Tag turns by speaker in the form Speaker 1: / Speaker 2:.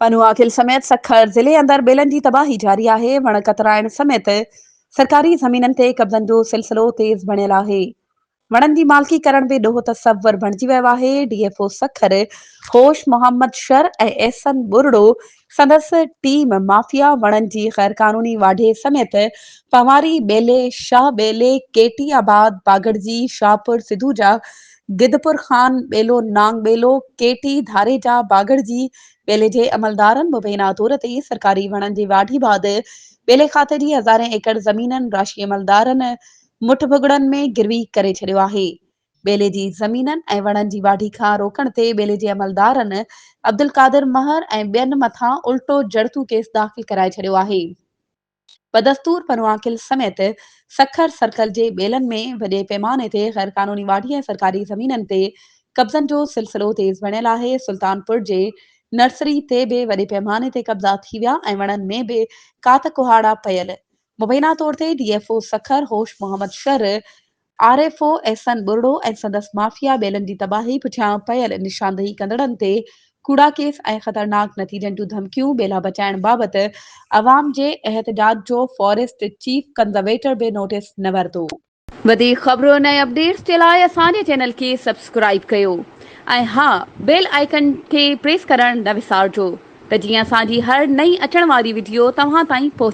Speaker 1: پنوعاقل سميت سکر ضلعي اندر ٻيلن جي تباهي جاري آهي، وڻ ڪترائڻ سميت سرڪاري زمينن تي قبضن جو سلسلو تيز بڻيل آهي، وڻن جي مالڪي ڪرڻ به ڏوهه تصور بڻجي ويو آهي، D F O Sukkur Hosh Muhammad Shar ۽ Ahsan Buriro سندس ٽيم مافيا وڻن جي غيرقانوني واڍي سميت پنواري ٻيلي، شاهه ٻيلي، ڪيٽي آباد، باگڙجي، شاهپور سڌوجا، گدپور خان ٻيلو، نانگ ٻيلو، ڪيٽي، ڌاريجا، باگڙجي ٻيلي جي عملدارن مبينا طور تي سرڪاري وڻن جي واڍي بعد ٻيلي کاتي جي هزارين ايڪڙ زمينن راشي عملدارن مٺ ڀڳڙن ۾ گروي ڪري ڇڏيو آهي. ٻيلي جي زمينن ۽ وڻن جي واڍي کان روڪڻ تي ٻيلي جي عملدارن عبدالقادر مهر ۽ ٻين مٿان الٽو جڙتو ڪيس داخل ڪرائي ڇڏيو آهي. بدستور پنوعاقل سميت سکر سرڪل جي ٻيلن ۾ وڏي پيماني تي غيرقانوني واڍي ۽ سرڪاري زمينن تي قبضن جو سلسلو تيز بڻيل آهي، سلطانپور جي نرسري تي به وڏي پيماني تي قبضا ٿي ويا ۽ وڻن ۾ به ڪات ڪهاڙا پيل مبينا طور تي D F O Sukkur Hosh Muhammad Shar R F O Ahsan Buriro ۽ سندس مافيا ٻيلن جي تباهي پٺيان پيل نشاندهي ڪندڙن تي ڪوڙا ڪيس ۽ خطرناڪ نتيجن جون ڌمڪيون ٻيلا بچائڻ بابت عوام جي احتجاج جو فاريسٽ چيف ڪنزرويٽر به نوٽيس نه ورتو. وڌيڪ خبرن ۽ اپڊيٽس جي لاء اسان جي چينل کي سبسڪرائيب ڪيو ۽ ها بيل آئيڪن کي پريس ڪرڻ نه وسارجو ته جيئن اسان جي هر نئين اچڻ واري وڊيو توهان تائين پهچي.